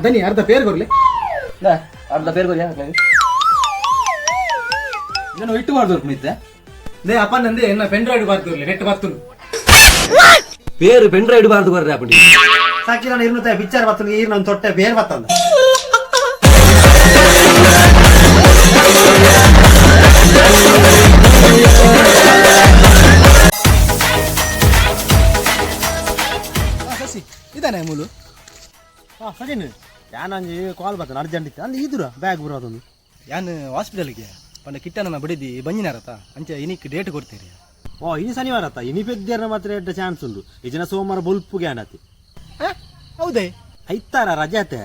ದನಿ ಅರ್ಧ ಪೇರ್ ಕೊರ್ಲೆ. ಅರ್ಧ ಪೇರು ಕೊರಿಯಾ. ನಾನು ಇಟ್ಟು ಬಾರ್ದು ಇತ್ತೆ. They ಅಪ್ಪ ನಂದೆ ಎನ್ನ ಪೆನ್ ಡ್ರೈವ್ ಬಾರ್ದು ನೆಟ್ ಬರ್ತುಂಡು. ಪೇರು ಪೆನ್ ಡ್ರೈವ್ ಬಾರ್ದು ಕೊರ್ರೆ ಅಪ್ಪಂಡಿ. ಸಾಕಿ ನಾನು ಇರ್ನ ಪಿಕ್ಚರ್ ಬರ್ತದೆ, ಈರ್ ನನ್ನ ತೊಟ್ಟೆ ಬೇರೆ ಬರ್ತಂದ. ಸಸಿ ಇದಾನೆ ಮೂಲು. ಹಾ ಸಚಿನ್, ಯಾನೊಂಜಿ ಕಾಲ್ ಬರ್ತಾನೆ ಅರ್ಜೆಂಟ್ ಇತ್ತು ಅಲ್ಲಿ ಇದ್ರ ಬ್ಯಾಗ್ ಬರೋದೊಂದು. ಯಾನ್ ಹಾಸ್ಪಿಟಲ್ಗೆ ಪಂಡ ಕಿಟ್ಟನ ಬಡಿದಿ ಬಂಜಿನಾರತ ಅಂಚೆ ಇನಿಕ್ ಡೇಟ್ ಕೊಡ್ತೀರಿ. ಓ, ಇನಿ ಶನಿವಾರ ಆತ. ಇನಿ ಪೆದ್ದೇರ್ನ ಮಾತ್ರ ಎಡ್ಡ ಚಾನ್ಸ್ ಉಂಡು. ಈ ಜನ ಸೋಮವಾರ ಬೊಲ್ಪುಗೆ ಆಂಡತಿ. ಹೌದೇ? ಐತಾರ ರಜೆ ಆತೆ.